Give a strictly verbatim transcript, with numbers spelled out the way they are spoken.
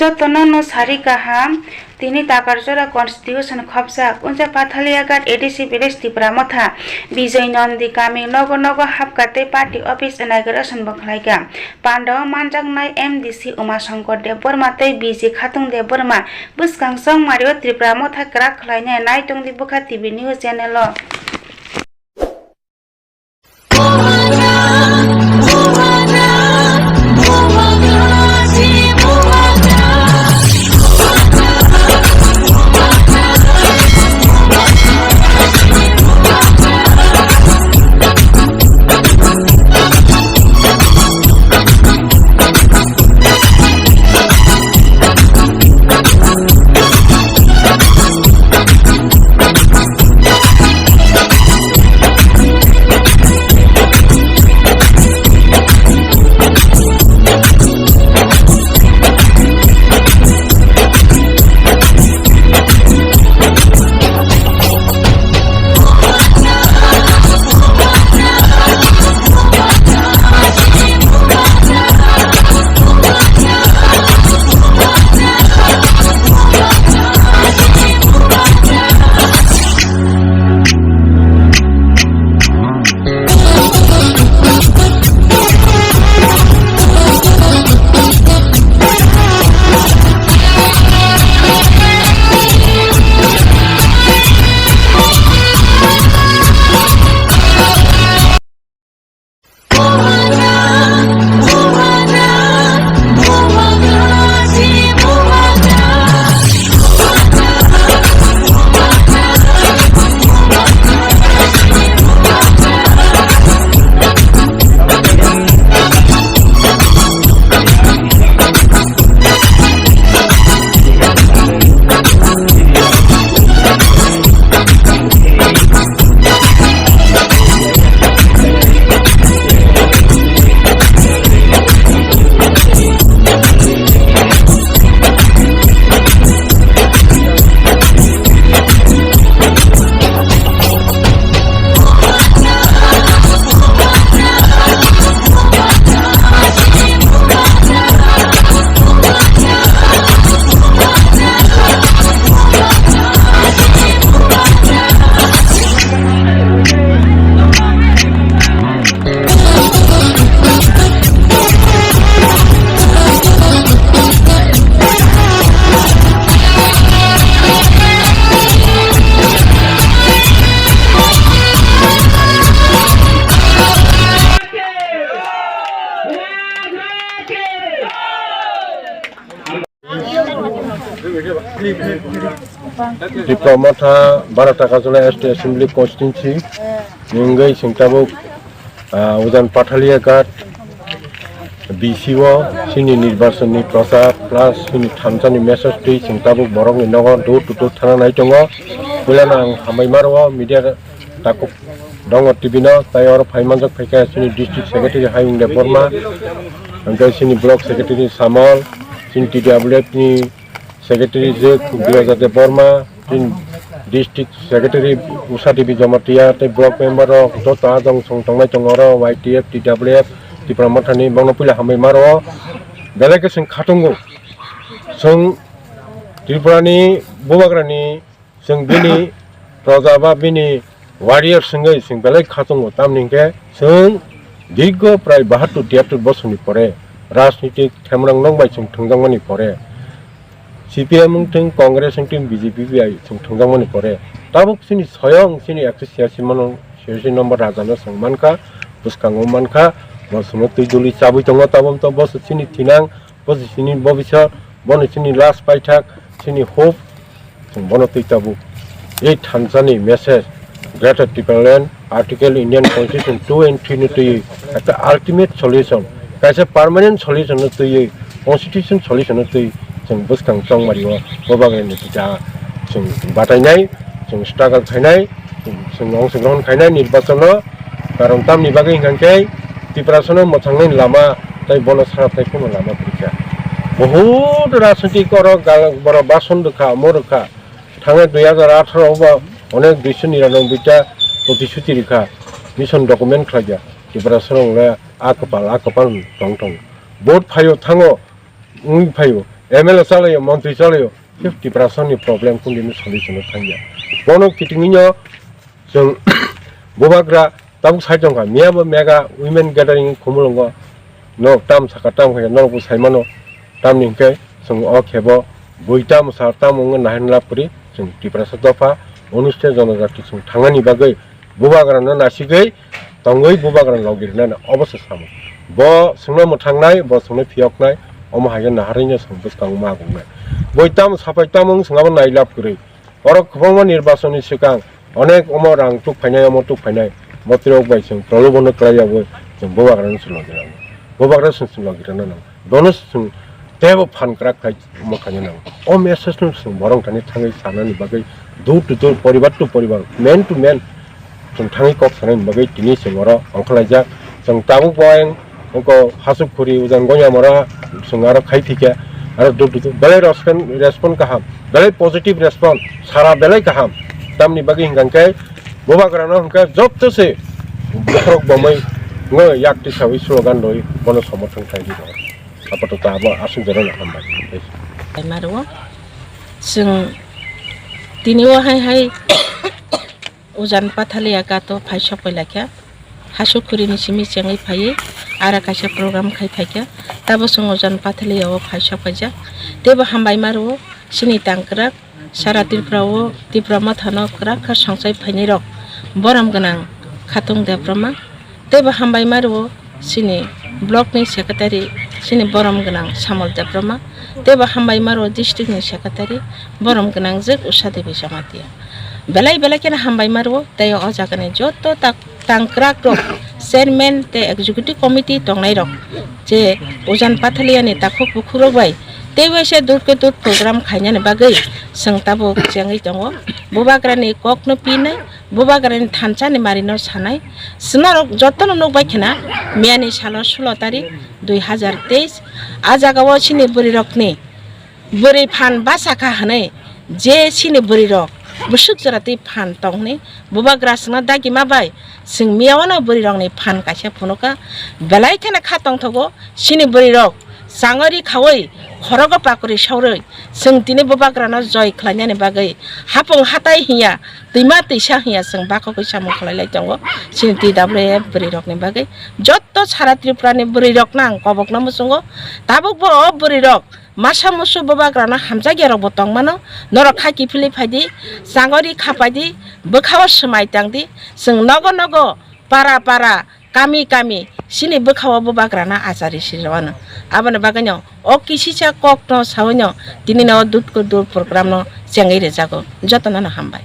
Jotono no sari kaham, tini Takarjora constitution khopjak, unsa Pathaliaghat A D C village Tipra Motha, Bijoy Nondi kami nogo nogo hapkha tei party office inauguration bo khlaikha. Pandao manjaknai M D C Uma Shankar Debbarma tei B J Khatung Debbarma bwskang chongmario Tipra Motha kwrak khlainai naitongdi bwkha T V news channel o. Tipra Motha Bharat Takarjala S T Assembly Constituency ni wngwi chwng tabuk, ah, Udan Pathaliaghat B C o chini nirbachon ni prochar plus chini thansa ni message twi chwng tabuk borok ni nogo door to door thana nai tongo. Puila no ang hambai ma rwo media takhuk dongo T V no, tai oro phai manjak phaikha chini district secretary Hayung Debbarma, hwnkhe chini block secretary Samol, chini T W F ni secretary je Biroja Debbarma, chini district secretary Usha Devi Jamatia, tei block member rok joto ajong song tongnai tongo oro Y T F, T W F, Tipra Mothani bongno puila hambai ma rwo. Belai khe chwng khatungo, chwng Tripura ni bubagra ni Chwng bini proja ba bini warrior wngwi chwng belai khatungo, tamni hwnkhe chwng dirgo prai bahattur tiyattur bosorni pore rajnitik themrang nokbai chwng thwngjakmani pore, C P M wngthwng, Congress wngthwng, B J P bai chwng thwngjakmani pore, tabuk chini soyong chini ekso chiyasi mano, chiyasi number rajano chwng mankha, bwskango mankha, bo chwngno twi duli chabwi tongo, tabuk to boso chini thinang, bo chini bobiswt, bono chini last paithak, chini hope, chwng bono twi tabuk. Ei thansani message, Greater Tipraland, Article Indian Constitution two and three no twiwi, ekta ultimate solution, kaisa permanent solution no twiwi, constitution solution no twi, chwng bwskang chongmario, bo bagwi no tita chwng batainai, chwng struggle khainai, chwng, chwng ongsogrohon khainai nirbachano, karon tamni bagwi hwnkhe Tiprasano mwthangnai lama tei bono sana tei phano lama kwrwikha. Bohut rajnitik oro gal-, borok bason rwkha, omo rwkha. Thangnai dui hajar atharo o ba onek duiso niranoboi ta protishuti rwkha. Mission document khlaijak. Tiprasarok le a kwpal, a kwpal tong tong. Vote phaio thango, wngwi phaio. M L A chalaio, montri chalaio, khe Tiprasani problem kundini solution no thangya. Bono kitingwino chwng bubagra tabuk sai tongkha, miyabo mega women gathering Khumulwngo no tam saka tam khe norokbo saimano, tamni hwnkhe chwng o khebo bui tamo sar tamo wngwi nahani lab kwrwi chwng Tiprasa dopha onusthe jonojati chwng thangani bagwi bubagrano nasigwi tongwi bubagrano logi rwnani obo se samo. Bo chwngno mwthangnai, bo chwngno phiyoknai, omo hai khe naharwino chwng bwskango ma gungnai. Boi tamo sapai tamo wng chwng abo nai lab kwrwi. Oro kwbangma nirbachonni swkang onek omo rang tuk phainai, omo tuk phainai, botrok bai chwng prolobono kwlaiyaui chwng bubagrano chwng logi rwnai. Bubagra chwng chwng logi rwna nango. Bono chwng teibo phan kwrak khai omo khaina nango. O message no chwng borok thani thangwi sanani bagwi door to door, poribar to poribar, man to man chwng thangwi kok sanani bagwi tini chwng oro ongkhorlaijak. Chwng tabuk bo ayang ongko Hasuk Khuri, Ujan Gonyamora chwng aro khai phikha, aro door to door belai respond, respond kaham, belai positive respond, sara belai kaham. Tamni bagwi hwnkha khe bubagrano hwnkha jotto se bokhorok bomwi wngwi yak tisawi slogan rwi bono somorthon khai di rw. Apato ta abo aswk jorano hambai. Maro chwng tini o hai hai Ujan Pathalia gato phai sok pai laikha. Hasuk Khuri ni simi chengwi phaiwi ara kaisa program khai phaikha. Tabo chwng Ujan Pathalia o phai sok paijak. Teibo hambai maro chini tangkwrak sara Tripura o Tipra Motha no kwrak kha songchai phainai rok borom gwnang Khatung Debbarma. Teibo hambai maro chini block ni secretary chini borom gwnang Samol Debbarma. Teibo hambai maro district ni secretary borom gwnang jwk Usha Devi Jamatia. Belai belai kheno hambai maro tei o jaga ni joto tak tangkwrak rok, chairman tei executive committee tongnai rok je Ujan Pathalia ni takhuk bukhuk rok bai tei waisa dur ke dur program khainani bagwi chwng tabuk chengwi tongo. Bubagra ni kok no pinai, bubagra ni thansa ni mari no sanai. Chwng norok joto no nukbai khna miyani salo sulo tarik dui hazar teis a jaga o chini bwrwi rok ni bwrwi phan basa kha hwnwi je chini bwrwi rok bwswk jora twi phan tong hwnwi bubagra chwngno dagi ma bai chwng miya wano bwrwi rokni phan kaisa phunukha. Belai kheno kha tongthogo chini bwrwi rok changori khaui khorogo pakuri saurwi chwng tini bubagrano joi khlainani bagwi hapung hatai hiya twima twisa hiya chwng bakhogwi samung khlai lai tongo chini T W F bwrwi rokni bagwi. Jotto sara Tripura ni bwrwi rokno ang kobokno muchungo tabuk bo o bwrwi rok masa musu bubagrano hamjakya rokbo tongmano, norok kha kiphilwi phaidi, changori khapaidi, bwkhao swmai tangdi, chwng nogo nogo, para para, kami kami, chini bwkhao bubagrano achari sirwano. Aboni bagwino o kisisa kokno sawino tinino dutko dur programno chengwi rwjago. Jotono no hambai.